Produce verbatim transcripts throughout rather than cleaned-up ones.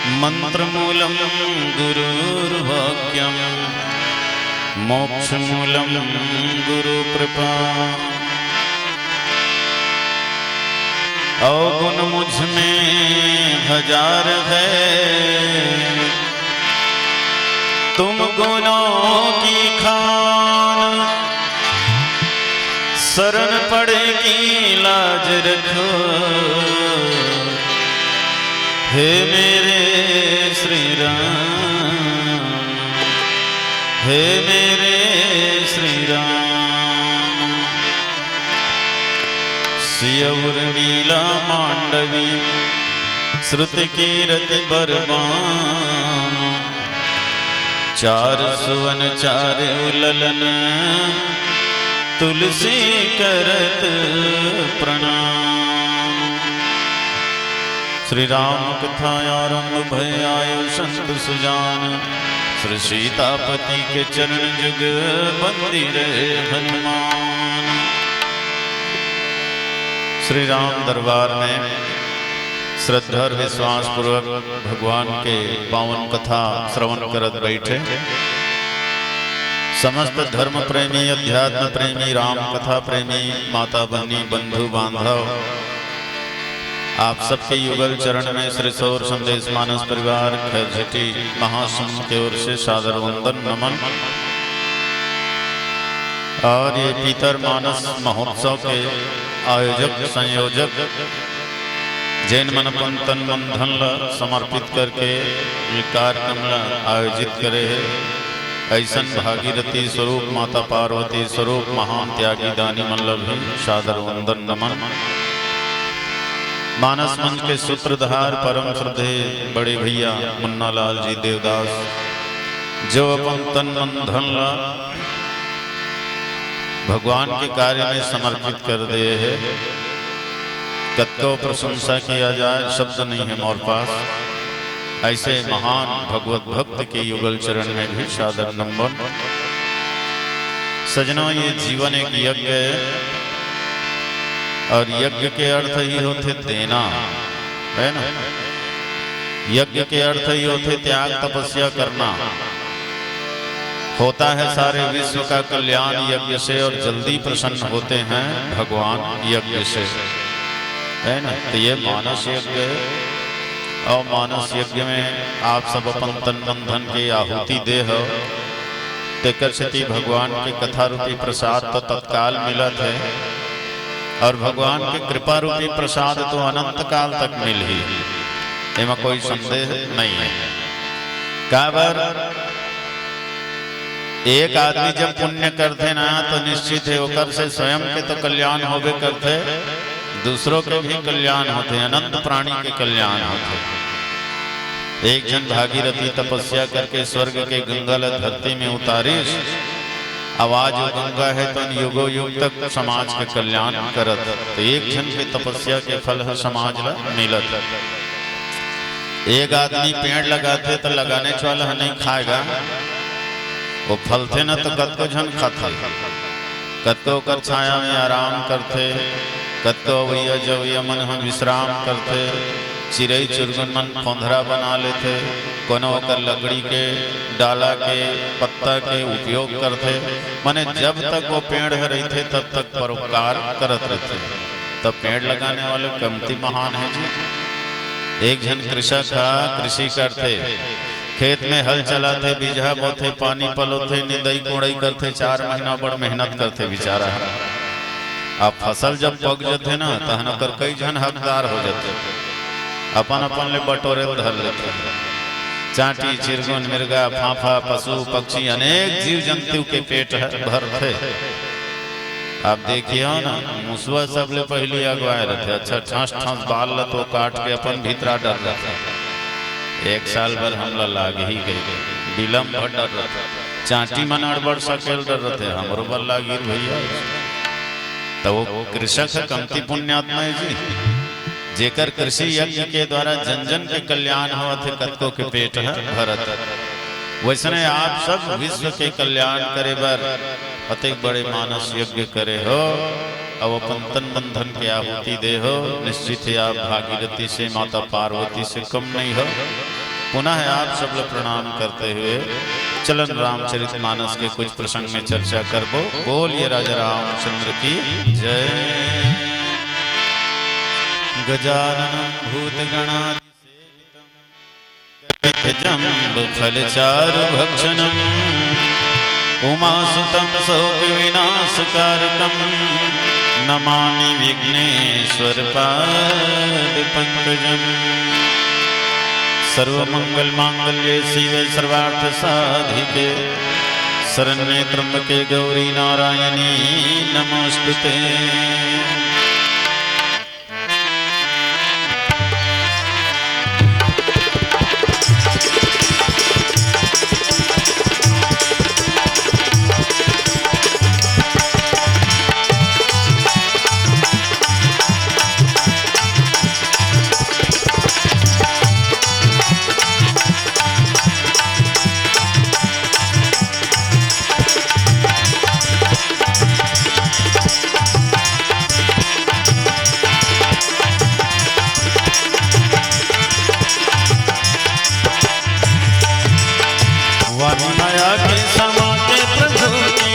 मंत्र मूलम गुरुर्वाक्यम, मोक्ष मूलम गुरु कृपा। अवगुण मुझ में हजार है, तुम गुणों की खान। शरण पड़े की लाज रखो, हे मेरे श्री राम, हे मेरे श्री राम। सिय उर्मिला मांडवी, श्रुति कीरति बरमान। चार सुवन चार उललन, तुलसी करत प्रणाम। श्री राम कथा आरंभ भय आयो संत सुजान, श्री सीतापति के चरण जुग बंदी रहे हनुमान। श्री राम दरबार में श्रद्धा और विश्वास पूर्वक भगवान के पावन कथा श्रवण करत बैठे। समस्त धर्म प्रेमी, अध्यात्म प्रेमी, राम कथा प्रेमी, माता बहनी, बंधु बांधव, आप सबके युगल चरण में श्री सौर संदेश मानस परिवार खैरझटी महासंघ के ओर से सादर वंदन नमन। और ये पीतर मानस महोत्सव के आयोजक संयोजक, जेन मन अपन तन मन धन ला समर्पित करके ये कार्यक्रम ला आयोजित करे हे, ऐसन भागीरथी स्वरूप, माता पार्वती स्वरूप, महान त्यागी दानी मन ला भी सादर वंदन नमन। मानस मंच के सूत्रधार परम श्रद्धे बड़े भैया मुन्ना लाल जी देवदास, जो अपन तन मन धन ला भगवान के कार्य में समर्पित कर दे हे। कतको प्रशंसा किया जाए, शब्द नहीं है मोर पास। ऐसे महान भगवत भक्त के युगल चरण में भी सादर नमन। सजनों, ये जीवन एक यज्ञ है और यज्ञ के अर्थ ही होथे देना, है ना? यज्ञ के अर्थ ही होथे त्याग, तपस्या करना। होता है सारे विश्व का कल्याण यज्ञ से और जल्दी प्रसन्न होते हैं भगवान यज्ञ से, है ना? तो ये मानस यज्ञ है और मानस यज्ञ में आप सब अपन तन मन धन के आहुति दे हो, तेकर सेती भगवान के कथा रूपी प्रसाद तो तत्काल मिलत है और भगवान के कृपा रूपी प्रसाद तो अनंत काल तक मिलही, एमा कोई संदेह नहीं है। काबर, एक आदमी जब पुण्य करथे ना, तो निश्चित है ओकर से स्वयं के तो कल्याण होबे करथे, दूसरों के भी कल्याण होथे, अनंत प्राणी के कल्याण होथे। एक झन भागीरथी तपस्या करके स्वर्ग के गंगा ल धरती में उतारिस, अउ आज वो गंगा है तो युगो युग तक समाज के कल्याण करत। तो एक झन के तपस्या के फल ह समाज ल मिलत। एक आदमी पेड़ लगाथे तो लगाने वाला ह नहीं खाएगा, वो फलथे न तो कतको झन खाथे, कतको ओकर छाया में आराम करथे, कतको अवैया जवैया मन ह विश्राम करथे, चिरई चुरगुन मन खोंधरा बना लेथे, कोनो ओकर लकड़ी के, डाला के, पत्ता के उपयोग करथे। माने जब तक वो पेड़ ह रहिथे तब तक परोपकार करत रहिथे। तब पेड़ लगाने वाले कमती महान है जी। एक झन कृषक ह कृषि करथे, खेत में हल चलाथे, बीजहा बोथे, पानी पलोथे, निंदई कोड़ई करथे, चार महीना बड़ मेहनत करथे बेचारा ह। अब फसल जब पक जथे ना, तहन ओकर कई झन हकदार हो जथे, अपन अपन ले बटोरे ल धर लेथे। चांटी, चिरगुन, मिर्गा, फाफा, पशु पक्षी, अनेक जीव जंतु के पेट ह भरथे। अब देखियो ना, मुसवा सबले पहिली अगवाए रथे। अच्छा, ठस ठस बाल ल तो काट के अपन भीतरा डर रथे। एक साल बर हमला लाग ही गई, बिलम भर डर रथे। चांटी मन अड़बड़ सकेल डर रथे, हमरो बर लागिर भैया। तो वो कृषक ह कमती पुण्यात्मा है जी, जेकर कृषि यज्ञ के द्वारा जन जन के कल्याण होवत हे, कतको के पेट ह भरत। वैसने आप सब विश्व के कल्याण करे बर अतेक बड़े मानस यज्ञ करे हो, अब अपन तन मन धन के आहुति दे हो, निश्चित ही आप भागीरथी से, माता पार्वती से कम नहीं हो। पुनः आप सब ला प्रणाम करते हुए चलन रामचरित मानस के कुछ प्रसंग में चर्चा करबो। बोलिए राजा रामचंद्र की जय। गजाननं भूतगणादिसेवितं गणेशं जम्बुफलचारुभक्षणम्। उमासुतं शोकविनाशकारकं नमामि विघ्नेश्वरपादपङ्कजम्। सर्वमंगलमांगल्ये शिवे सर्वार्थसाधिके शरण्ये त्र्यंबके गौरी नारायणी नमोस्तुते। वाणी माया के समा के प्रभु के,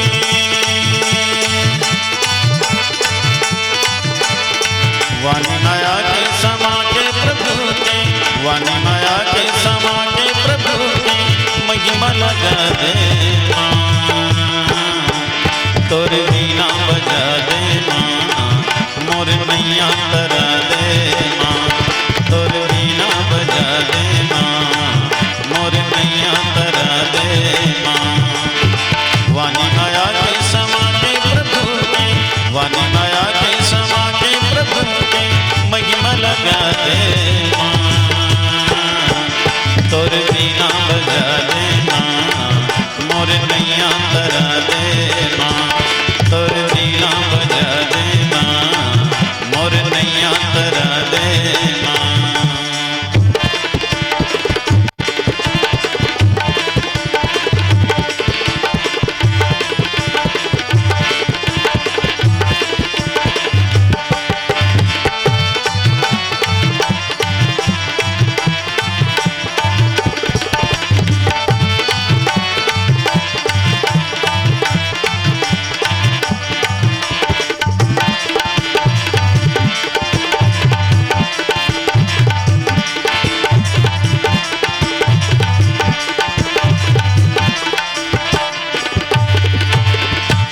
वाणी माया के समा के प्रभु के, वाणी माया के समा के प्रभु के, महिमा लगा दे माँ, तोर वीणा बजा दे माँ, मोर नैया तरा दे माँ, तोर वीणा बजा दे माँ, मोर नैया तरा दे माँ। वाणी माया के समा के प्रभु के, वाणी माया के समा के प्रभु के, महिमा लगा दे माँ, तोर वीणा बजा दे माँ, मोर नैया तरा दे माँ, तोर वीणा बजा दे माँ, मोर नैया तरा दे माँ।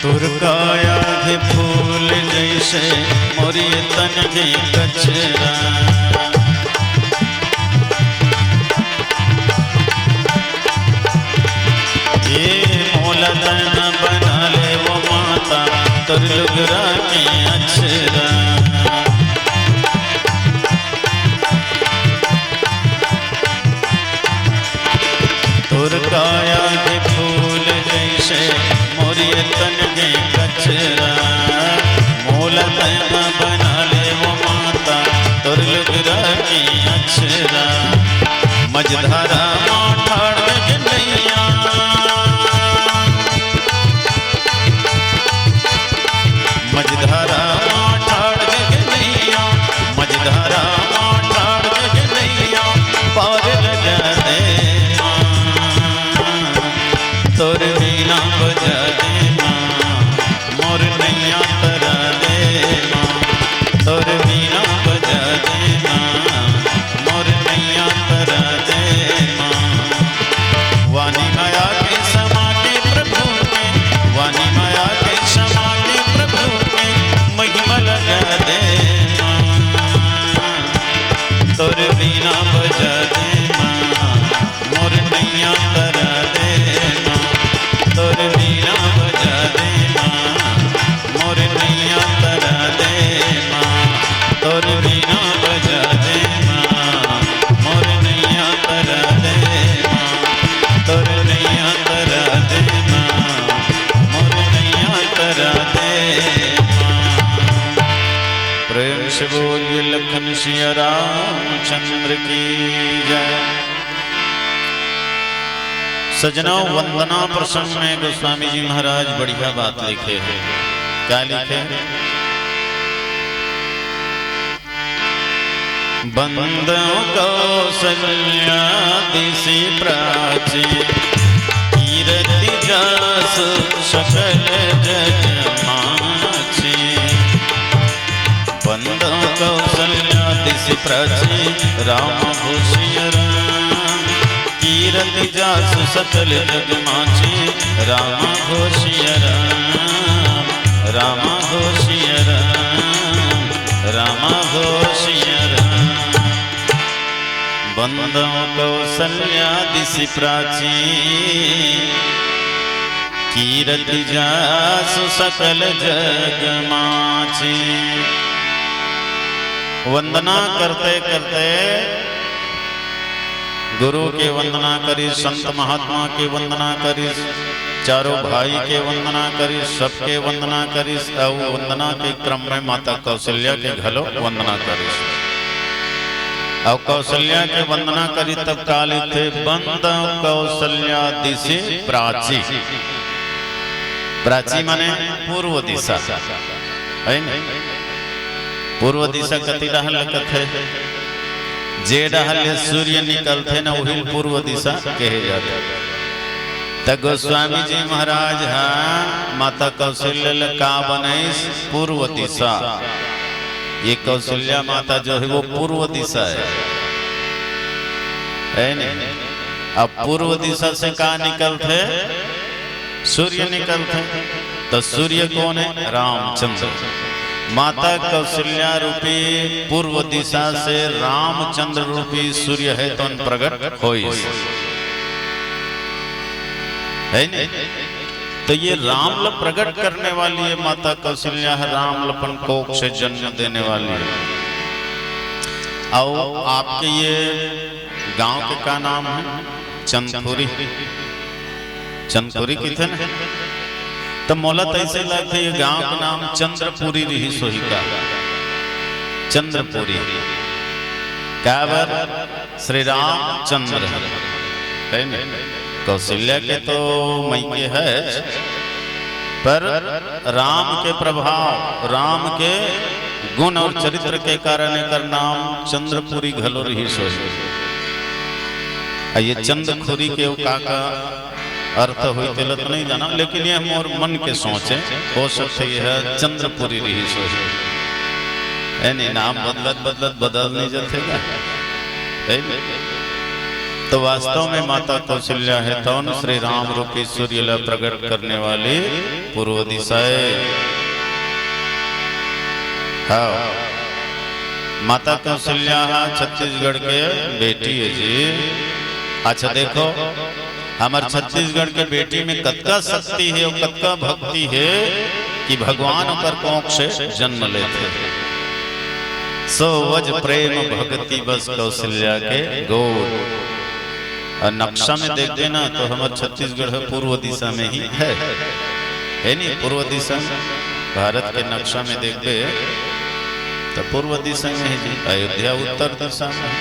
तोर काया के फूल जैसे मोर ये तन के कचरा। ये मोला तन बना ले वो माता, तोर लुगरा के अक्षरा। तोर काया के फूल जैसे मोर ये तन के कचरा, मोला तैं बना ले वो माता, तोर लुगरा के अक्षरा। मझधारा मा ठाड़ के नैया, मझधारा मा ठाड़ के नैया, मझधारा मा ठाड़ के नैया, पार लगा दे माँ। तोर वीणा बजा दे माँ, मोर नैया तरा दे माँ। तोर वीणा बजा दे माँ, मोर नैया तरा दे माँ। वाणी माया के समा के प्रभु के, वाणी माया के समा के प्रभु के, महिमा लगा दे माँ। तोर वीणा बजा दे माँ, मोर नैया तरा दे माँ। तोर वीणा बजा दे माँ, मोर नैया तरा दे माँ। तोर वीणा बजा दे माँ, मोर नैया तरा दे माँ। तोर नैया तरा दे माँ, मोर नैया तरा दे माँ। प्रेम से बोलिए लखन सिया रामचंद्र की जय। सजनों, वंदना प्रसंग में गोस्वामी जी महाराज बढ़िया बात लिखे हैं। क्या लिखे? बंदो कौशल्या दिसि प्राची, कीरति जासु सकल जग माची। बंदो कौशल्या दिसि प्राची, राम होशियार राम। कीरति जासु सकल जग माची, राम होशियार राम, राम होशियार राम, राम होशियार राम। बंदो कौशल्या दिसि प्राची, कीरति जासु सकल जग माची। वंदना करते करते गुरु के वंदना करिस, संत महात्मा के वंदना करिस, चारों भाई के वंदना करिस, सबके वंदना करिस। अउ वंदना के क्रम में माता कौशल्या के घलो वंदना करिस। अउ कौशल्या के वंदना करिस तब का लिखथे, बंदो कौशल्या दिसि प्राची। प्राची माने पूर्व दिशा, है न? पूर्व दिशा कति डहर ल कथे? जे डहर ले सूर्य निकलथे न, उही ल पूर्व दिशा कहे जाथे। त गोस्वामी जी महाराज ह माता कौशल्या ल का बनइस? पूर्व दिशा। ये कौशल्या माता जो है, वो पूर्व दिशा है, है नहीं? अब पूर्व दिशा से का निकलथे? सूर्य निकलथे। तो सूर्य कौन है? रामचंद्र। माता कौशल्या रूपी पूर्व दिशा से रामचंद्र रूपी सूर्य है तो प्रगट होइस, है नहीं? तो ये राम ल प्रगट करने वाली है माता कौशल्या, राम ल अपन कोख से जन्म देने वाली है। अउ आपके ये गांव के का नाम है? चंदखुरी। चंदखुरी किथे न? त मोला त अइसे लगथे, ये गांव के नाम चंद्रपुरी रिहिस होही का? चंद्रपुरी। काबर? श्री रामचंद्र है न? कौशल्या के तो मइके है, पर राम के प्रभाव, राम के गुण और चरित्र के कारण एकर नाम चंद्रपुरी घलो रिहिस होही। आ ये चंदखुरी के का का अर्थ होही तेला तो नहीं जाना, लेकिन ये मोर मन के सोच है, हो सकथे ये चंद्रपुरी रिहिस होही। है नहीं, नाम बदलत बदलत बदल नहीं जाथे का? है नहीं? तो वास्तव में माता कौशल्या है तौन श्री राम रूपी सूर्य ला प्रकट करने वाली पूर्व दिशा है। हाँ, माता कौशल्या हा छत्तीसगढ़ के बेटी है जी। अच्छा देखो, हमर छत्तीसगढ़ के बेटी में कतका शक्ति है और कतका भक्ति है कि भगवान ओकर कोख से जन्म लेथे। सो वज प्रेम भक्ति बस कौशल्या के गोद। और नक्शा में देखबे ना तो हमर छत्तीसगढ़ ह पूर्व दिशा में ही है, है नहीं? पूर्व दिशा में, भारत के नक्शा में देखबे तो पूर्व दिशा में ही जी, अयोध्या उत्तर दिशा में,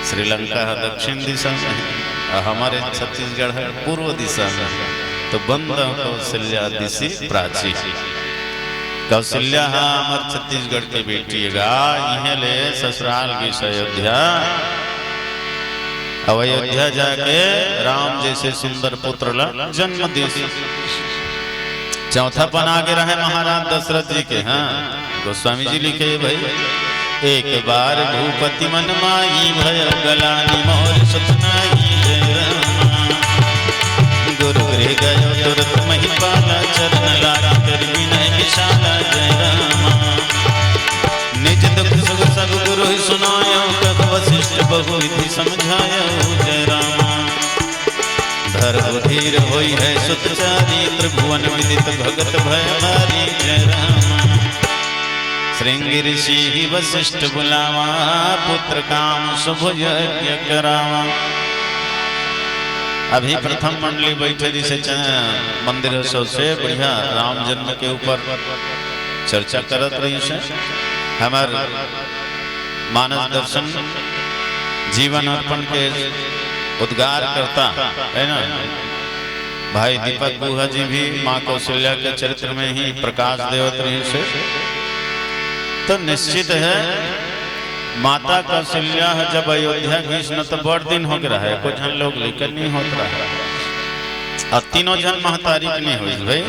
श्रीलंका ह दक्षिण दिशा में, और हमारे छत्तीसगढ़ है पूर्व दिशा में। तो बंदो कौशल्या दिसि प्राची। कौशल्या हा हमर छत्तीसगढ़ के बेटी गा, इहें ले ससुराल गिस अयोध्या। अब अयोध्या जाके राम जैसे सुंदर पुत्र ला जन्म दिस। चौथा पन आगे रहे महाराज दशरथ जी के। हाँ, गोस्वामी जी लिखे भाई, एक बार भूपति मन माही, भय गलानी मोर सुत नाही जय रामा। गुरु गृह गयो तुरत मही पाला, चरण लाग कर विनय विशाला जय रामा। निज दुख सुख सब गुरु ही सुनायो, कब वशिष्ठ बहु विधि समझायो जय रामा। धरहु धीर होई है सुतचारी, त्रिभुवन विदित भगत भय भारी जय रामा। श्रृंगी ऋषि ही वशिष्ठ बुलावा, पुत्र काम शुभ यज्ञ करावा। अभी प्रथम मंडली बैठे जिसे च-, मंदिर सबसे बढ़िया राम जन्म के ऊपर चर्चा करत रहिसे। हमर मानस दर्शन जीवन अर्पण के उद्गार करता है ना, भाई दीपक गुहा जी भी माँ कौशल्या के चरित्र में ही प्रकाश देवत रहिसे। तो निश्चित है माता कौशल्या ह जब अयोध्या गईस न, त बड़ दिन होगे रहय, एको झन लोग लइका नइ होत रहय। अउ तीनों झन महतारी के नइ होइस भई।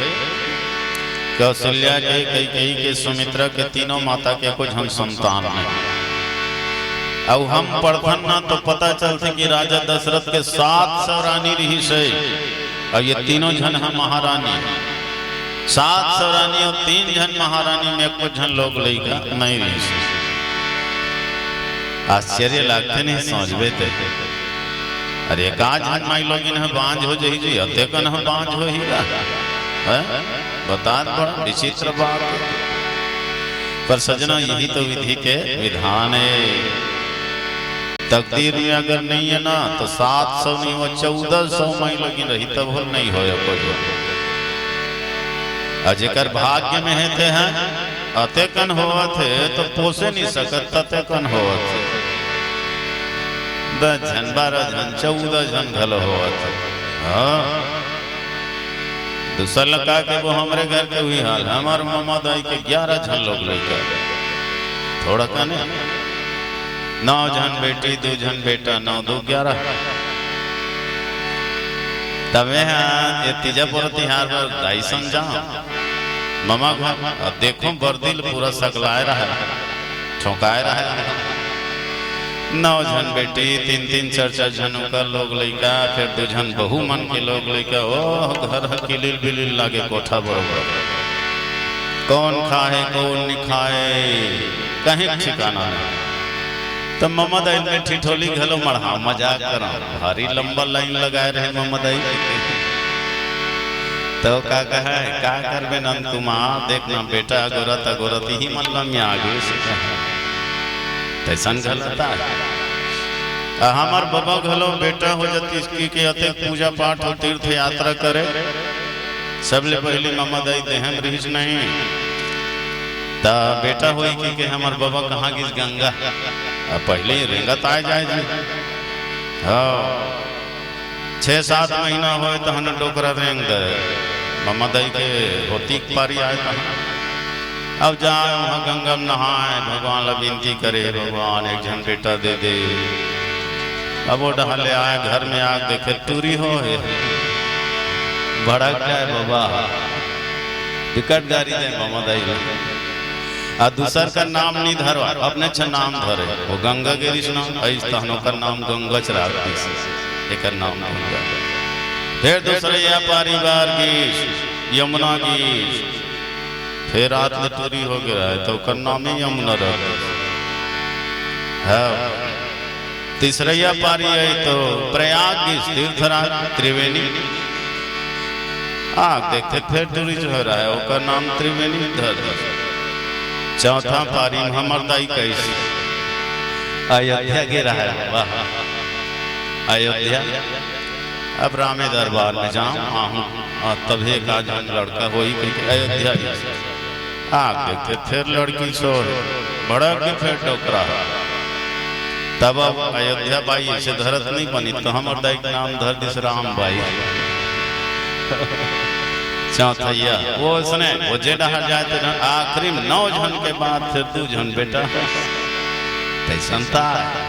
कौशल्या के, कैकेयी के, सुमित्रा के, तीनों माता के एको झन संतान नइ। अउ हम पढ़थन न, तो पता चलथे कि राजा दशरथ के सात सौ रानी रिहिस हे, अउ ये तीनों झन ह महारानी। सात सौ रानी अउ तीन झन महारानी में एको झन लोग लइका नइ रिहिस। आश्चर्य लागथे नहीं सोचबे ते। अरे, एकाध झन माई लोगिन ह बांझ हो जही जी, अतेकन ह बांझ होही गा। हैं? बतात बड़ा विचित्र बात हे। पर सजना, यही तो विधि के विधान हे। तकदीर में अगर नइ हे ना, तो सात सौ नइ हो, चौदह सौ माई लोगिन रही, तभो नइ होय एको झन। अउ जेकर भाग्य में हे ते हैं, अतेकन होवत हे, तो पोसे नइ सकत, ततेकन होवत हे। दस झन, बारह झन, चौदह झन घलो होवत हे। हाँ। दूसर ल का कहिबो, हमरे घर के उही हाल। हमर ममा दाई के ग्यारह झन लोग लइका, थोड़ा कने, नौ झन बेटी, दू झन बेटा, नौ दू ग्यारह। तब मैं हा ये तीजा पोरा तिहार बर दाई संग जांव ममा घर, अउ देखों बरदी ल पूरा सकलाय रहय, ठोंकाय रहय। नौ झन बेटी, तीन तीन चार चार झन ओकर लोग लइका, फेर दू झन बहू मन के लोग लइका। ओह, घर ह किलिल बिलिल लागे, कोठा बरोबर। कौन खाहे, कौन नइ खाहे, कहीं ठिकाना नइ। त ममा दाई ल मैं ठिठोली घलो मड़हांव, मजाक करंव, भारी लंबा लाइन लगाय रहे ममा दाई। त का कहय, का करबे नंद कुमार, देख ना बेटा अगोरत अगोरत इही मन ल मिया गिस। तइसन घलो त हे। अउ हमर बबा घलो बेटा हो जतिस कहिके अतेक पूजा पाठ अउ तीर्थ यात्रा करे। सबले पहिली ममा दाई देह में रिहिस नहीं, त बेटा होही कहिके हमर बबा कहाँ गिस, गंगा। अउ पहिली रेंगत आय जाय जी। हाँ। छह सात महीना होय तहन डोकरा रेंग दे, ममा दाई के होती के पारी आय तहन। अब जाय वहाँ गंगा में नहाय, भगवान ला बिनती करे, "भगवान एक झन बेटा दे दे।" अब ओ डहर ले आय, घर में आके देखे टूरी होहे, भड़क जाय बबा, बिकट गारी दे ममा दाई ला। अउ दूसर कर नाम नइ धरय, अपनेच नाम धरे। ओ गंगा गे रिहिस ना, अइस तहन ओकर नाम गंगाच राख दिस। एकर नाम गंगा। फेर दूसरइया पारी बार गिस, यमुना गिस। फेर आत ले टूरी होगे रहय, त ओकर नाम ही यमुना रख दिस। हाँ। तीसरइया पारी आय त प्रयाग गिस, तीर्थराज त्रिवेणी। आके देखथे फेर टूरी होय रहय, ओकर नाम त्रिवेणी धर दिस। चौथा पारी में हमर दाई कहिस, अयोध्या गे रहय, वाह, अयोध्या। अब रामे दरबार में जांव, आहूं, अउ तभे एकाध झन लड़का होही कहिके अयोध्या गिस। आके देखथे फेर लड़की सोहे, भड़क गे फेर डोकरा। तब अब अयोध्या बाई अइसे धरत नइ बनिस, त हमर दाई के नाम धर दिस राम बाई। चौथइया, ओ अइसने, ओ जे डहर जाय ते डहर, आखिरी में नौ झन के बाद फेर दू झन बेटा। तइसन त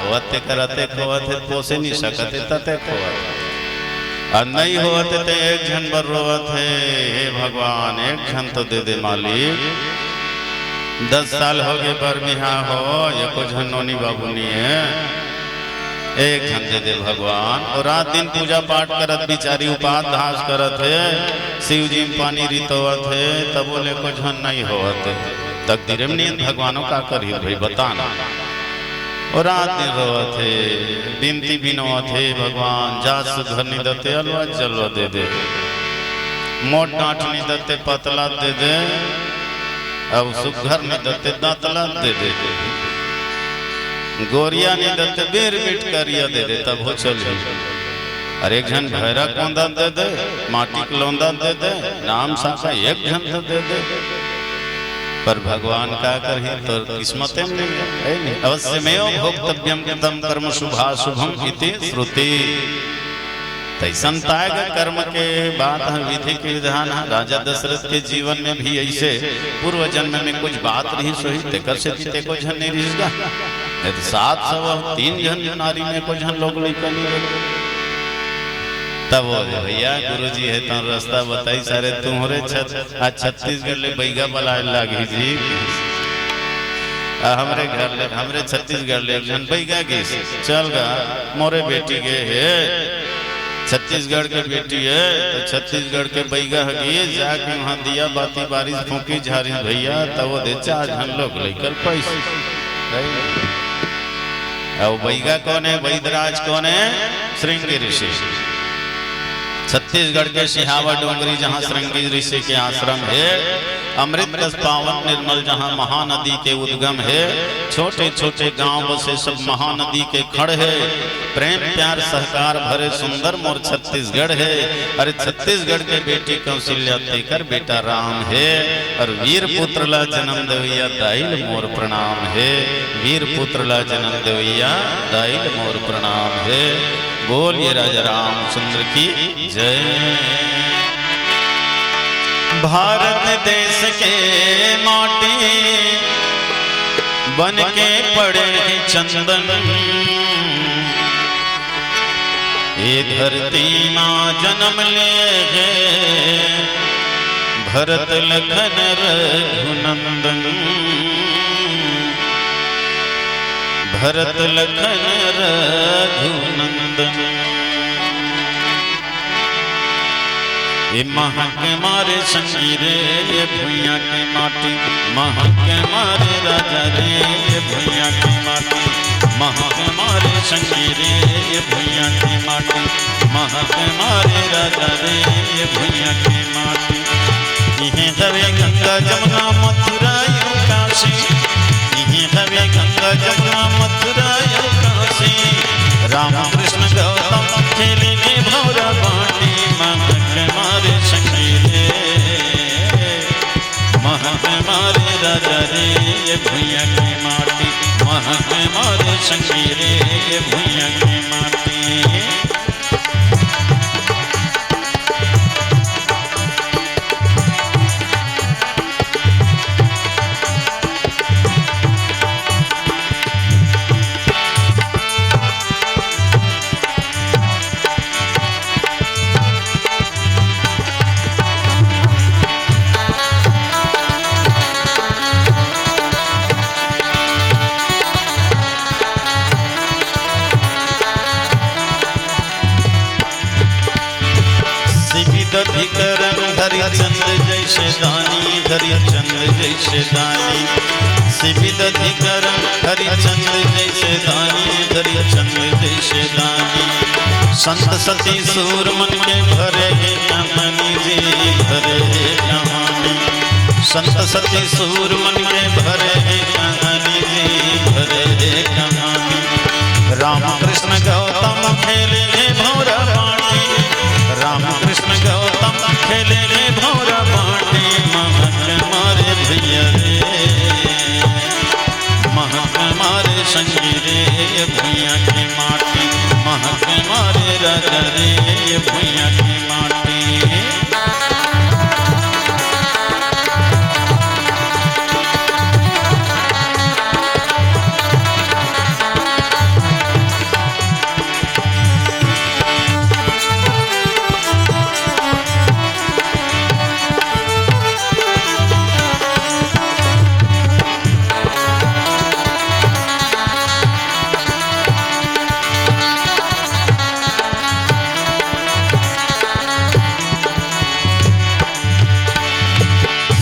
होवत हे, करत हे, खोवत हे, पोसे नइ सकत हे, तते खोवत हे। अउ नइ होवत हे ते एक झन बर रोवत हे, "हे भगवान, एक झन तो दे दे मालिक। दस साल होगे बर बिहाव हो, एको झन नोनी बाबू नइ हे। एक झन दे दे भगवान।" अउ रात दिन पूजा पाठ करत बिचारी उपास धास करत हे, शिव जी में पानी रितोवत हे, तभो ले एको झन नइ होवत हे। तकदीरे में नइ हे, भगवानो का करही भई, बता ना। अउ रात दिन रोवत हे, बिनती बिनोवत हे, "भगवान, जात सुघर नइ दे ते अलवा जलवा दे दे, मोट डांठ नइ दे ते पतला दे दे, अउ सुघर नइ दे ते दंतला दे दे, गोरिया नइ दे ते बीर बीट करिया दे दे, तभो चलही।" अरे एक झन भैरा कोंदा दे दे, माटी के लोंदा दे दे, नाम साखा एक झन तो दे दे। पर भगवान का करही, तोर किस्मते में नइ हे, हे नहीं? "अवश्यमेव भोक्तव्यम कृतं कर्म शुभाशुभम इति श्रुति।" तइसन ताय गा कर्म के बात ह, विधि के विधान ह। राजा दशरथ के जीवन में भी अइसे पूर्व जन्म में कुछ बात रिहिस होही, तेकर सेती ते एको झन नइ रिहिस गा। नहीं तो सात सौ अउ तीन झन नारी में एको झन लोग लइका नहीं रहे। तब वो भैया गुरुजी हे तो रस्ता बताइस, अरे तुम्हरे छत-, आज छत्तीसगढ़ ले बइगा बलाए लागही जी। आ हमरे घर ले, हमरे छत्तीसगढ़ ले एक झन बइगा गिस, चल गा, मोरे बेटी गे हे छत्तीसगढ़ के बेटी हे, तो छत्तीसगढ़ के बइगा ह गिस, जाके वहाँ दिया बाती बारिस फूंकी झारिस भैया, तब वो दे चार झन लोग लइका ल पाइस। अउ बइगा कोन हे? वैदराज कोन हे? श्रृंगी ऋषि। छत्तीसगढ़ के सिहावा डोंगरी, जहाँ श्रृंगी ऋषि के आश्रम हे, अमृत कस पावन निर्मल जहाँ महानदी के उद्गम हे, छोटे छोटे गांव बसे सब महानदी के खड़ हे। प्रेम प्यार सहकार भरे सुंदर मोर छत्तीसगढ़ हे। अरे छत्तीसगढ़ के बेटी कौशल्या तेकर बेटा राम हे। अउ वीर पुत्र ला जनम देवइया दाई ल मोर प्रणाम हे। वीर पुत्र ला जनम देवइया दाई ल मोर प्रणाम हे। बोलिए राजा रामचंद्र की जय। भारत देश के माटी बन के पड़े हे चंदन, ए धरती मा जनम ले हे भरत लखन रघुनंदन। भरत लखन रघुनंदन। ए महक मारे संगी रे, ए भुइयां के माटी, महक मारे राजा रे, ए भुइयां के माटी, महक मारे संगी रे, ए भुइयां के माटी, महक मारे राजा रे, ए भुइयां के माटी। इहें हवे गंगा जमुना मथुरा अउ काशी, इहें हवे गंगा जमुना मथुरा अउ काशी। राम कृष्ण गौतम खेले के भौरा बाटी, महक मारे संगी रे, महक मारे राजा रे, ए भुइयां के माटी, महक मारे संगी रे, ए भुइयां के माटी। शिविदधिकरण हरिचंद जैसे दानी, हरिचंद जैसे दानी। शिविदधिकरण हरिचंद जैसे दानी, हरिचंद जैसे दानी। संत सती सूर मन के भरे हे कहानी जी, भरे हे कहानी। संत सती सूर मन के भरे हे कहानी जी, भरे हे कहानी। राम कृष्ण गौतम खेले हे भौरा बाटी, राम कृष्ण गौतम खेले हे भौरा बाटी। महक मारे भैया रे, महक मारे संगी रे, भुइयां के माटी, महक मारे राजा रे, भुइयां के माटी।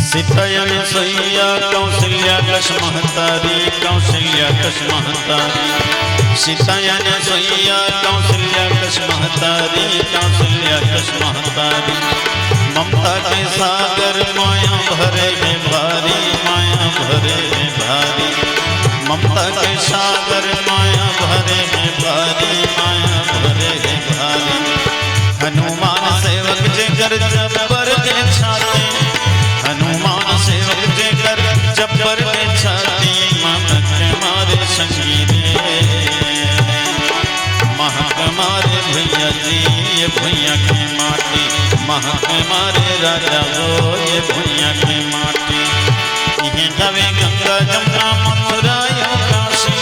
सीता अनसुइया कौशल्या कस महतारी, कौशल्या कस महतारी। सीता अनसुइया कौशल्या कस महतारी, कौशल्या कस महतारी। ममता के सागर माया भरे हे भारी, माया भरे हे भारी। ममता के सागर माया भरे हे भारी, माया भरे हे भारी। हनुमान सेवक जेकर जब्बर के छाती, हनुमान सेवक जेकर जब्बर के छाती। महक मारे संगी रे, महक मारे भैया जी, ये भुइयां के माटी, महक मारे राजा हो, ये भुइयां के माटी। इहें हवे गंगा जमुना मथुरा अउ काशी,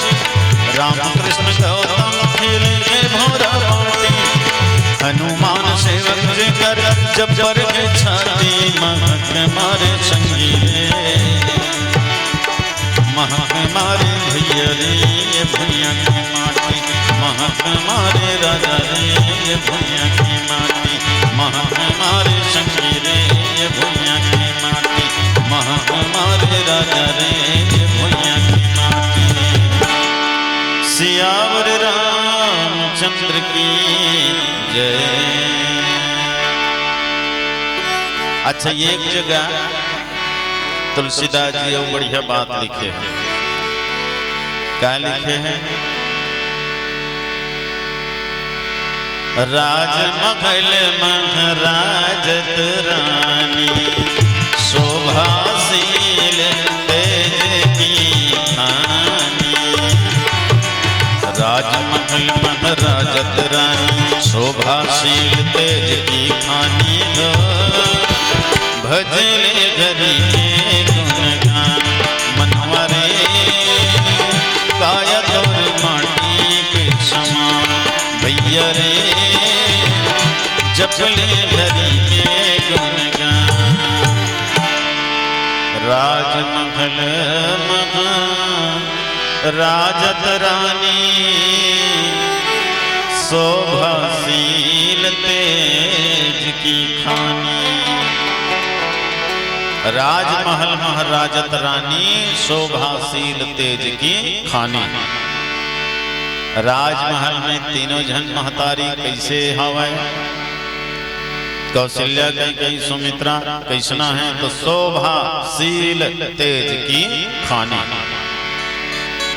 राम कृष्ण गौतम खेले भोरा बाटी, हनुमान सेवक जेकर जबर के छाती। महक मारे संगी रे, महक मारे भैया रे ये भुइयां के माटी। महक मारे राजा रे ये भुइयां के माटी। महक मारे संगी रे ये भुइयां के माटी। महक मारे राजा रे ये भुइयां के माटी। सियावर रामचंद्र की जय। अच्छा, ये एक जगह तुलसीदास जी अउ बढ़िया बात लिखे हैं। का लिखे हैं? राजमहल महराजत रानी, शोभाशील तेज की खानी। राजमहल महराजत रानी, शोभाशील तेज की खानी हो। भजले धरी के गुणगान, मनवा रे काया तोर माटी के समान। भैया रे जपले धरी के गुणगान। राजमहल महा राजत रानी, शोभाशील तेज की खानी। राजमहल महराजत रानी, शोभाशील तेज की खानी। राजमहल में तीनों झन महतारी कैसे हवय? कौशल्या, कैकेयी, सुमित्रा कैसना है? तो शोभाशील तेज की खानी।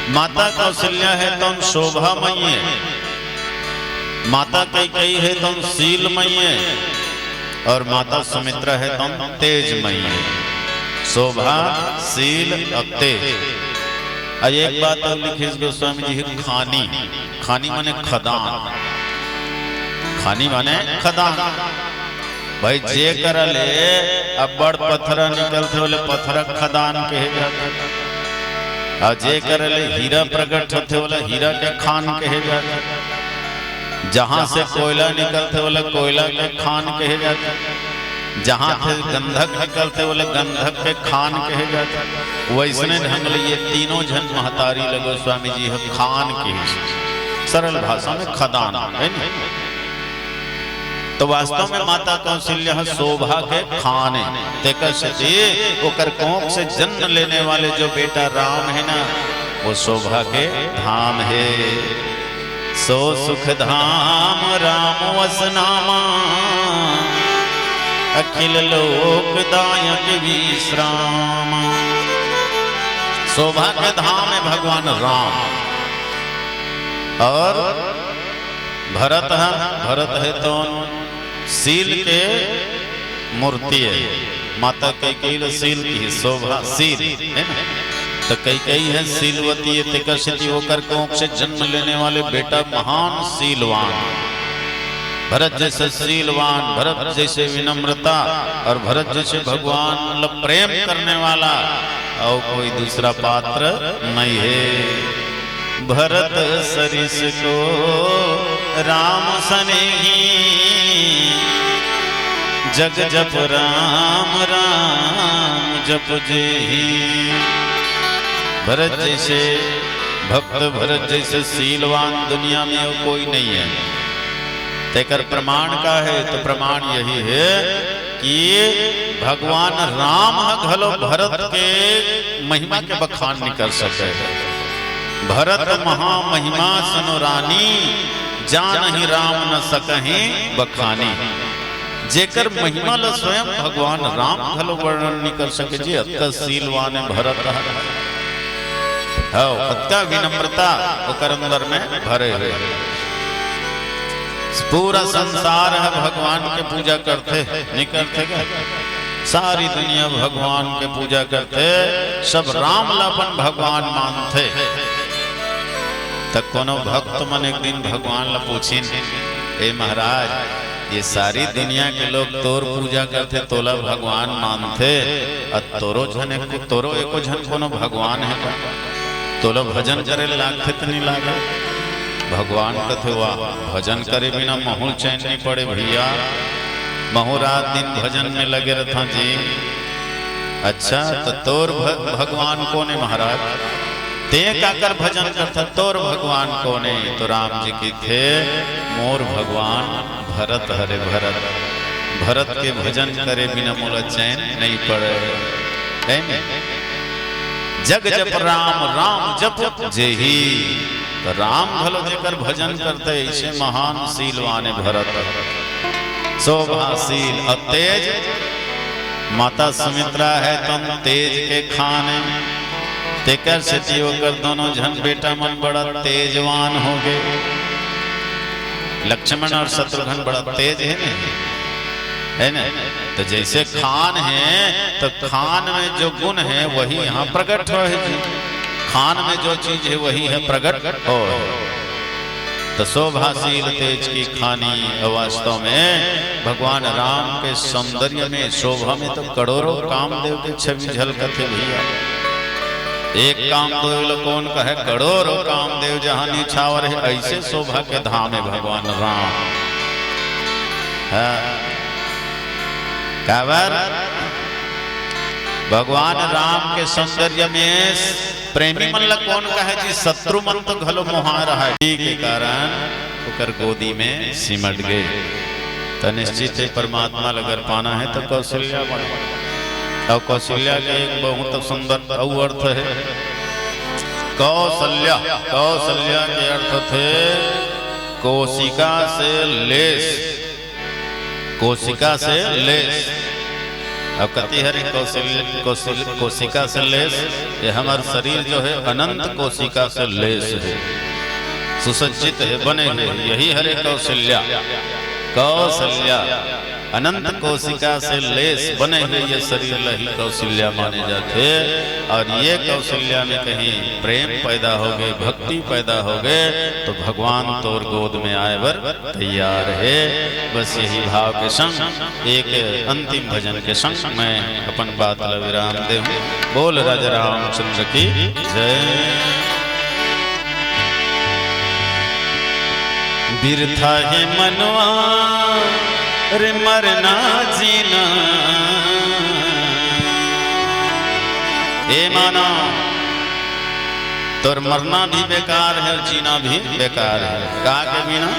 माता कौशल्या है तो शोभामयी है, माता कैकेयी है तो शीलमयी है, और माता सुमित्रा है तो तेजमयी है। शोभा, शील और तेज। और एक बात और लिखिस गोस्वामी जी, खानी। खानी माने खदान। खानी माने खदान। भाई, जे करा ले अब्बड़ पथरा निकलथे, ओला पथरा खदान कहे जाथे। अउ जे करा ले हीरा प्रकट होथे, ओला हीरा के खान कहे जाथे। जहाँ से कोयला निकलथे, ओला कोयला के खान कहे जाथे। जहाँ से गंधक निकलथे, ओला गंधक के खान कहे जाथे। वैसने ढंग ले ये तीनों झन महतारी ल गोस्वामी जी ह खान कहिस। सरल भाषा में खदान, है ना? तो वास्तव में माता कौशल्या ह शोभा के खान है। तेकर सेती ओकर कोख से जन्म लेने वाले जो बेटा राम है ना, वो शोभा के धाम है। सो सुख धाम राम वस नामा, अखिल लोक दायक विश्राम। शोभा के धाम है भगवान राम। और भरत है, भरत है तो शील के मूर्ति है। माता कैकेयी ल शील की शोभा, शील है ना? तो कैकेयी है शीलवती है, तेकर सेती ओकर कोख से जन्म लेने वाले बेटा महान शीलवान। भरत जैसे शीलवान, भरत जैसे विनम्रता और भरत जैसे भगवान ल प्रेम करने वाला और कोई दूसरा पात्र नहीं है। भरत सरिस को राम सनेही, जग जप राम राम जप जेही। भरत जैसे भक्त, भरत जैसे शीलवान दुनिया में और कोई नहीं है। तेकर प्रमाण का है? तो प्रमाण यही है कि भगवान राम ह घलो भरत के महिमा के बखान नइ कर सके। भरत महामहिमा सनो रानी, जानहि राम न सकहि बखानी। जेकर महिमा ल स्वयं भगवान राम घलो वर्णन नइ कर सके जी, अतका शीलवान है भरत ह। हव, अतका विनम्रता ओकर अंदर में भरे हुए। पूरा संसार ह भगवान के पूजा करथे, नइ करथे का? सारी दुनिया भगवान के पूजा करथे, सब राम ला अपन भगवान मानथे। त कोनो भक्त मन एक दिन भगवान ला पूछिन, "ए महाराज, ये सारी दुनिया के लोग तोर पूजा करथे, तोला भगवान मानथे, अउ तोरो झन एको, तोरो एको झन कोनो भगवान हे का?" तोला भजन करे लागथे त नहीं लागे? भगवान कथे, "वाह, भजन करे बिना महूँ ल चैन नहीं पड़े भैया, महूँ रात दिन भजन में लगे रहता जी।" "अच्छा, त तोर भ-, भगवान कोन हे महाराज? तें काकर भजन करथा, तोर भगवान कोन हे?" तो राम जी कथे, "मोर भगवान भरत हरे भरत, भरत के भजन करे बिना मोला चैन नहीं पड़े।" है ने? "जग जप राम, राम जप जेही।" तो राम घलो जेकर भजन करथे, ऐसे महान शीलवान हे भरत। शोभाशील अउ तेज, माता सुमित्रा हे तन तेज के खान हे, तेकर सेती ओकर दोनों झन बेटा मन बड़ा तेजवान हो गे। लक्ष्मण अउ शत्रुघ्न बड़ा तेज हे ने, है ना? तो जैसे खान हे, तो खान में जो गुण हे, वही यहाँ प्रकट होय हे जी। खान में जो चीज हे, वही हे प्रकट होय। तो शोभाशील तेज की खानी, वास्तव में भगवान राम के सौंदर्य में, शोभा में तो करोड़ों कामदेव के छवि झलकथे भैया। एक कामदेव ल कोन कहे, करोड़ों कामदेव जहाँ निछावर हे, ऐसे शोभा के धाम हे भगवान राम। हाँ। काबर? भगवान राम के सौंदर्य में प्रेमी मन ल कोन कहे जी, शत्रु मन तो घलो मोहा रहय। के कारण ओकर गोदी में सिमट गे। त निश्चित हे, परमात्मा ल अगर पाना हे, त कौशल्या बने। अउ कौशल्या के एक बहुत सुंदर अउ अर्थ हे, कौशल्या, कौशल्या के अर्थ थे कोशिका से लेस, कोशिका से लेस। अब कति हरे कौशल-, कौशल-, कोशिका से लेस, ये हमर शरीर जो हे अनंत कोशिका से लेस हे, सुसज्जित हे, बने हुए, यही हरे कौशल्या। कौशल्या, अनंत कोशिका से लेस बने हुए ये शरीर ल ही कौशल्या माने जाथे। अउ ये कौशल्या में कहीं प्रेम पैदा होगे, भक्ति पैदा होगे, तो भगवान तोर गोद में आय बर तैयार हे। बस यही भाव के संग एक अंतिम भजन के संग मैं अपन बात ल विराम देहूं। बोल राजा रामचंद्र की जय। बिरथा हे मनवा रे मरना जीना। ए मानव, तोर मरना भी बेकार हे अउ जीना भी बेकार हे। का के बिना?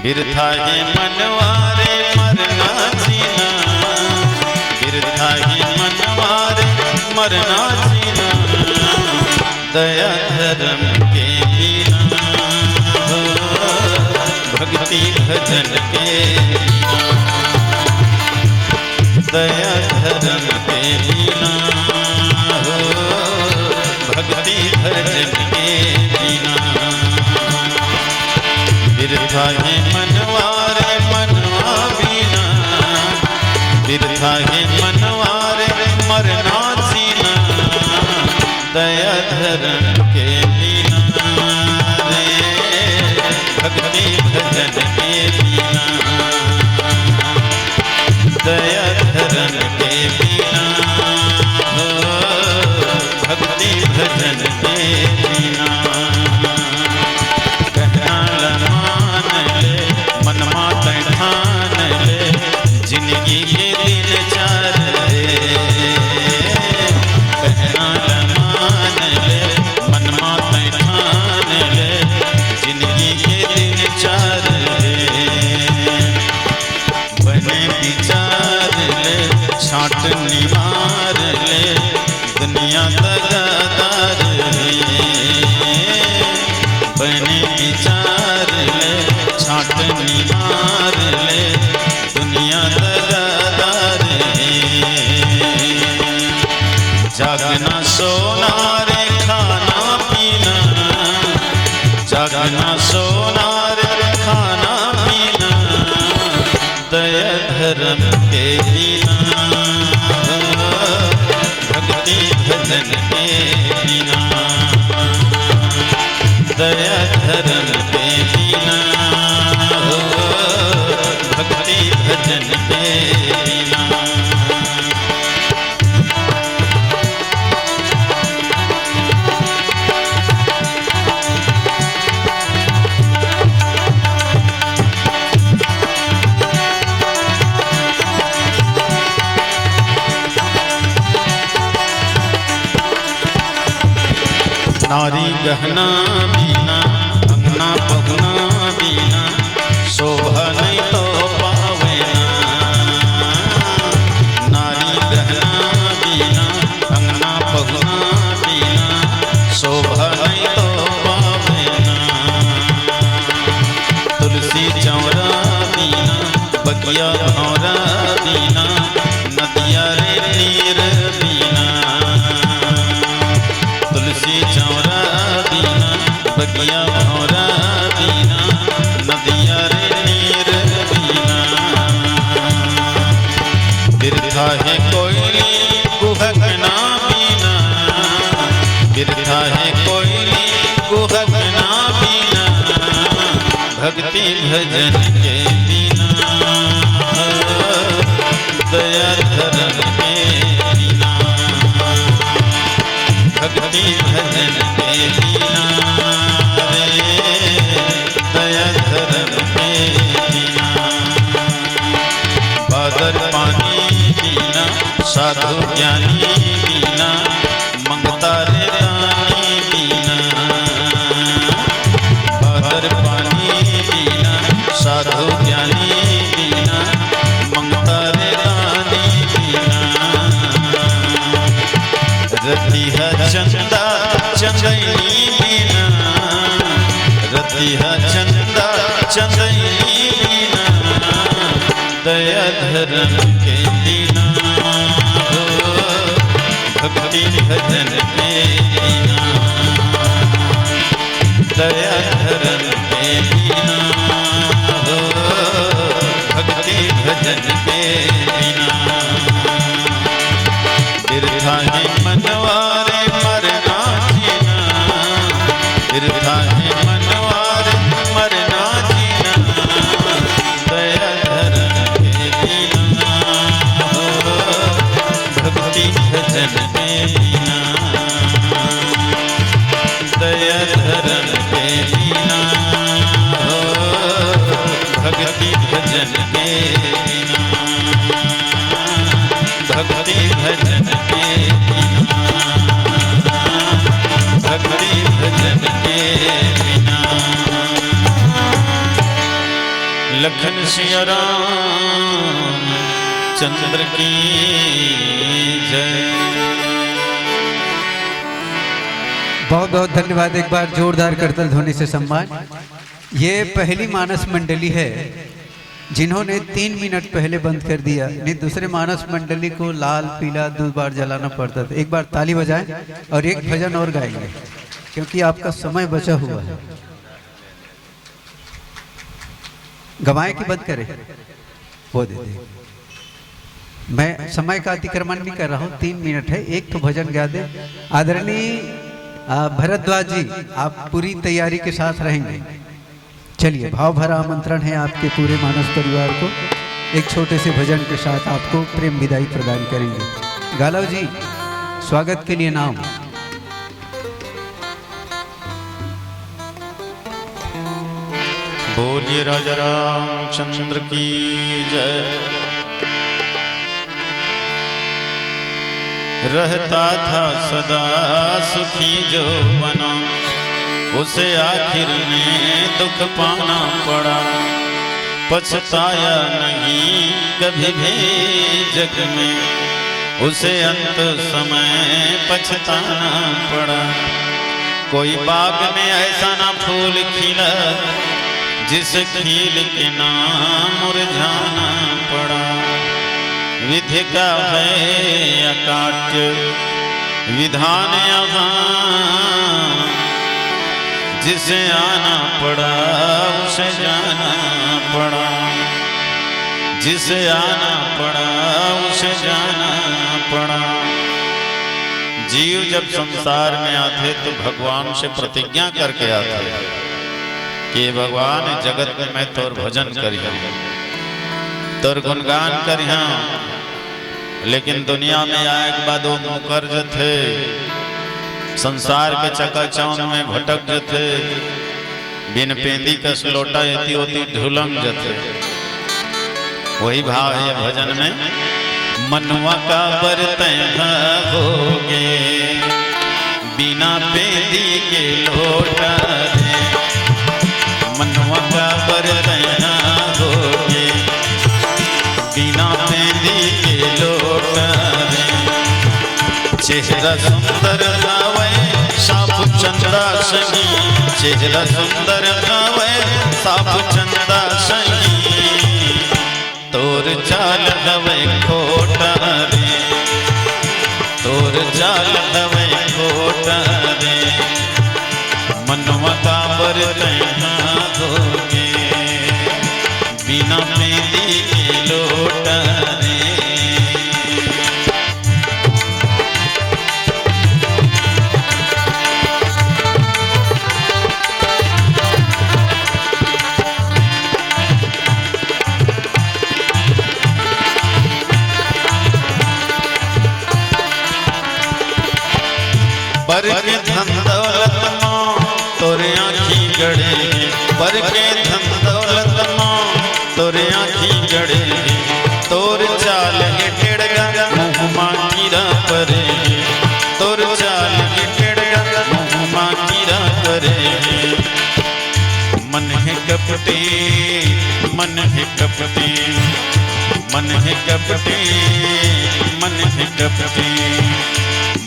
बिरथा हे मनवा रे मरना जीना, बिरथा हे मनवा रे मरना जीना। दया धर्म के बिना हो, भक्ति भजन के बिना। दया धर्म के बिना हो, भक्ति भजन के बिना। बिरथा हे मनवा रे मनवा बिना, बिरथा हे मनवा रे मरना जीना। दया धर्म के बिना रे, भक्ति भजन के बिना। दया धर्म के बिना हो, भक्ति भजन के बिना। कहना ल मान ले, मन मा तैं ठान ले, जिनगी के दिन चार हे। कहना ल मान ले, मन मा तैं ठान ले, जिनगी के दिन चार हे। बने बिचार ले, छाट निमार ले, दुनिया दगादार हे। बने बिचार ले, छाट निमार ले, दुनिया दगादार हे। जागना सोना रे खाना पीना, जागना सोना रे खाना पीना। दया धर्म के बिना हो, भक्ति भजन के बिना। दया धर्म के बिना हो, भक्ति भजन के बिना। गहना बिना, अंगना पहुना बिना, शोभा नहीं तो पावे ना। नारी गहना बिना, अंगना पहुना बिना, शोभा नहीं तो पावे ना। तुलसी चौरा बिना, बगिया भौरा बिना, नदिया रे तीर बिना। तुलसी चौरा बिना, बगिया भौरा बिना, नदिया रे तीर बिना। बिरथा है कोयली कुहक ना बिना, बिरथा है कोयली कुहक ना बिना, भक्ति भजन के बिना, दया धर्म के बिना, भक्ति भजन के बिना रे, दया धर्म के बिना। बादर पानी बिना, साधु ज्ञानी बिना, मंगता रे दानी बिना। बादर पानी बिना, साधु ज्ञानी बिना, मंगता रे दानी बिना। रतिहा चंदा चंदैनी बिना, रतिहा चंदा चंदैनी बिना, दया धर्म के बिना हो, भक्ति भजन के बिना, दया धर्म के बिना हो, भक्ति भजन के बिना। बिरथा है मनवा रे मरना जीना, बिरथा है मनवा रे मरना जीना, दया धर्म के बिना हो, भक्ति भजन के बिना, दया धर्म के बिना हो, भक्ति भजन के बिना, भक्ति भजन के बिना, भक्ति भजन के बिना। लखन सिया राम चंद्र की जय। बहुत बहुत धन्यवाद, एक बार जोरदार करताल ध्वनि से सम्मान। ये पहली मानस मंडली है जिन्होंने तीन मिनट पहले बंद कर दिया, नहीं दूसरे मानस मंडली को लाल पीला दो बार जलाना पड़ता था। एक बार ताली बजाएं और एक भजन और गाएंगे क्योंकि आपका समय बचा हुआ है। गवाएं कि बंद करें? वो दे दे। मैं समय का अतिक्रमण नहीं कर रहा हूँ, तीन मिनट है, एक तो भजन गा दे। आदरणीय, आ, भरद्वाज जी, आप पूरी तैयारी के साथ रहेंगे। चलिए, भाव भरा आमंत्रण है आपके पूरे मानस परिवार को। एक छोटे से भजन के साथ आपको प्रेम विदाई प्रदान करेंगे। गालव जी, स्वागत के लिए नाम। बोलिए राजा रामचंद्र की जय। रहता था सदा सुखी जो बना, उसे आखिर में दुख पाना पड़ा। पछताया नहीं कभी भी जग में, उसे अंत समय पछताना पड़ा। कोई बाग में ऐसा ना फूल खिला, जिस खील के ना मुरझाना पड़ा। विधि का है अकाट्य विधान यहाँ, जिसे आना पड़ा उसे जाना पड़ा, जिसे आना पड़ा उसे जाना पड़ा। जीव जब संसार में आथे तो भगवान से प्रतिज्ञा करके आथे कि "हे भगवान, जगत में मैं तोर भजन करिहा, तोर गुणगान करिहा।" लेकिन दुनिया में आए के बाद वो मुकर जथे, संसार के चकाचौंध में भटक जथे, बिन पेंदी कस लोटा एती ओती ढुलंग जथे। वही भाव है ये भजन में, "मनुआ का बरतै होगे, बिना पेंदी के लोटा रे, मनवा काबर तैना होगे। बिना पेंदी के लोटा रे, चेहरा सुंदर हवय साफ चंदा संगी, चेहरा सुंदर हवय साफ चंदा संगी। तोर चाल हवय खोटा रे, तोर चाल हवय खोटा रे, मनवा काबर तैना होगे, बिना पेंदी के लोटा रे। पर के धन दौलत मा तोर आँखी गड़े हे, पर के धन दौलत मा तोर आँखी गड़े हे, तोर चाल हे टेड़गा मुँह मा कीरा परे हे, तोर चाल हे टेड़गा मुँह मा कीरा परे हे। मन हे कपटी, मन हे कपटी, मन हे कपटी, मन हे कपटी,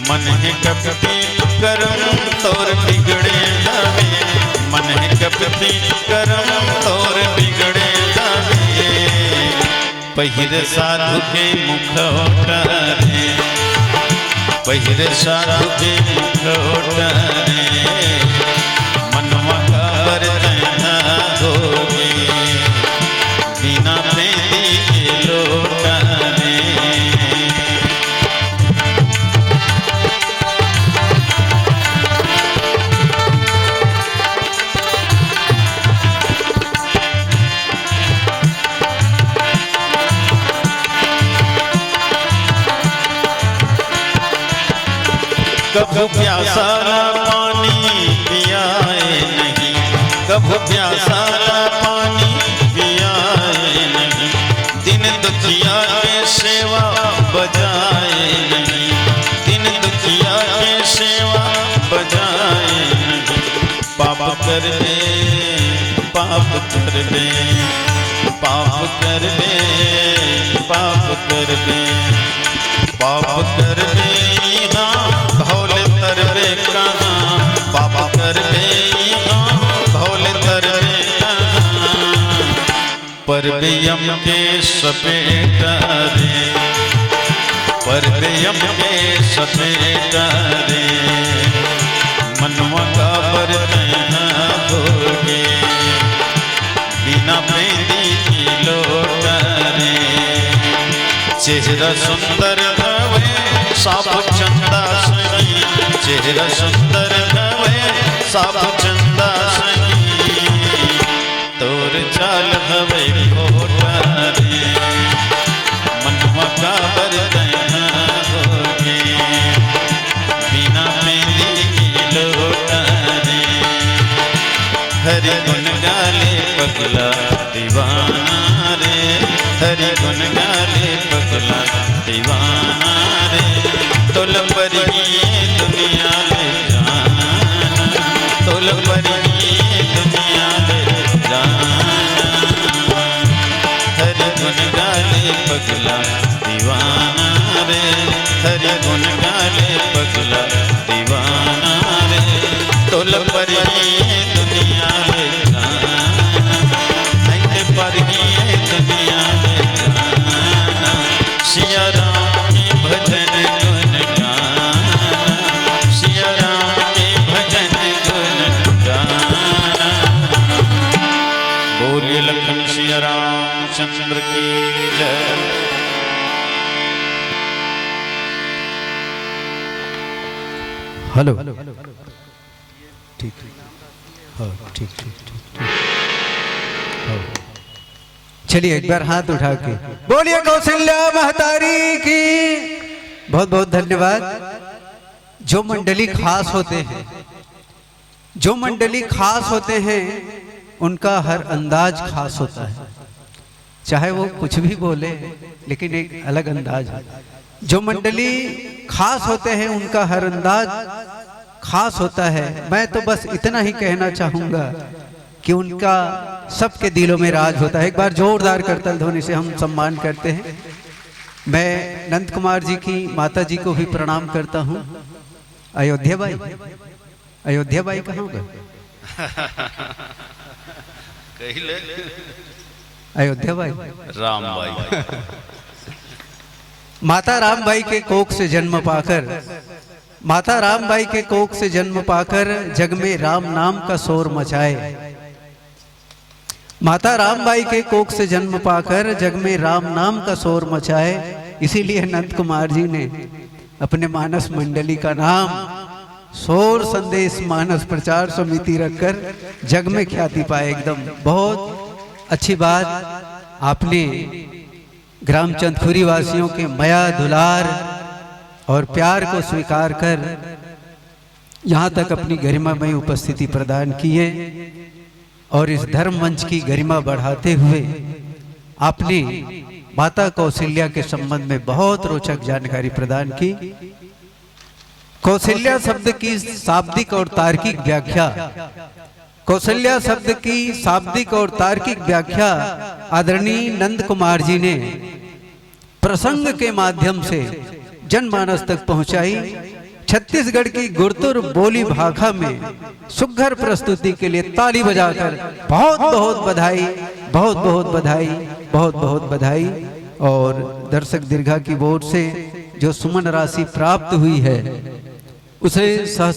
मन हे कपटी, करम तोर बिगड़े हवे। मन हे कपटी, करम तोर बिगड़े हवे। पहिरे साधु के मुखौटा रे, पहिरे साधु के मुखौटा रे, मनवा काबर तैना होगे, बिना पेंदी के लोटा रे। कभू प्यासा ला पानी पियाए नहीं, कभू प्यासा ला पानी पियाए नहीं, दिन दुखिया के सेवा बजाए नहीं, दिन दुखिया के सेवा बजाए नहीं। पाप करबे, पाप करबे, पाप करबे, पाप करबे, पाप करबे इहाँ भव ले तरबे कहाँ, पाप करबे इहाँ भव ले तरबे कहाँ। परबे यम के सपेटा रे, परबे यम के सपेटा रे, मनवा काबर तैना होगे, बिना पेंदी के लोटा रे। चेहरा सुंदर हवे साफ चंदा संगी, चेहरा सुंदर हवे साफ चंदा संगी। तोर चाल हवे खोटा रे, मनवा काबर तैना होगे, बिना पेंदी के लोटा रे। हरि गुण गाले पगला दीवाना रे, हरि गुण गाले पगला दीवाना रे। तोल परही ए दुनिया ले जाना, तोल परही ए दुनिया ले जाना। हरि गुण गाले पगला दीवाना रे, हरि गुण गाले पगला दीवाना रे। तोल परही ए दुनिया ले जाना, नहीं ते परही ए दुनिया ले जाना। सिया राम के भजन गुण गाना, सिया राम के भजन गुण गाना। बोलिए लखन सिया रामचंद्र की जय। हेलो, ठीक, हाँ, ठीक, ठीक, ठीक, ठीक। हाँ। चलिए, एक बार हाथ उठा के बोलिए कौशल्या महतारी की। बहुत बहुत धन्यवाद। जो मंडली खास होते हैं, जो मंडली खास होते हैं, उनका हर अंदाज खास होता है। चाहे वो कुछ भी बोले, लेकिन एक अलग अंदाज है। जो मंडली खास होते हैं, उनका हर अंदाज खास होता है। मैं तो बस इतना ही कहना चाहूँगा कि उनका सबके दिलों में राज होता है। एक बार जोरदार करतल ध्वनि से हम सम्मान करते हैं। मैं नंद कुमार जी की माता जी को भी प्रणाम करता हूँ। अयोध्या बाई, अयोध्या बाई कहाँ हो गए? कहिले अयोध्या बाई, राम बाई। माता राम बाई के कोख से जन्म पाकर, माता राम बाई के कोख से जन्म पाकर जग में राम नाम का शोर मचाए। माता राम बाई के कोख से जन्म पाकर जग में राम नाम का शोर मचाए। इसीलिए नंद कुमार जी ने अपने मानस मंडली का नाम शोर संदेश मानस प्रचार समिति रखकर जग में ख्याति पाए। एकदम बहुत अच्छी बात। आपने ग्राम चंदखुरी वासियों के मया दुलार और प्यार को स्वीकार कर यहाँ तक अपनी गरिमामय उपस्थिति प्रदान की है और इस धर्म मंच की गरिमा बढ़ाते हुए आपने माता कौशल्या के संबंध में बहुत रोचक जानकारी प्रदान की। कौशल्या शब्द की शाब्दिक और तार्किक व्याख्या, कौशल्या शब्द की शाब्दिक और तार्किक व्याख्या आदरणीय नंद कुमार जी ने प्रसंग के माध्यम से जनमानस तक पहुंचाई। छत्तीसगढ़ की गुरतुर बोली भाखा में सुघर प्रस्तुति के लिए ताली बजाकर बहुत बहुत बधाई, बहुत बहुत बधाई, बहुत बहुत बधाई। और दर्शक दीर्घा की ओर से जो सुमन राशि प्राप्त हुई है उसे सह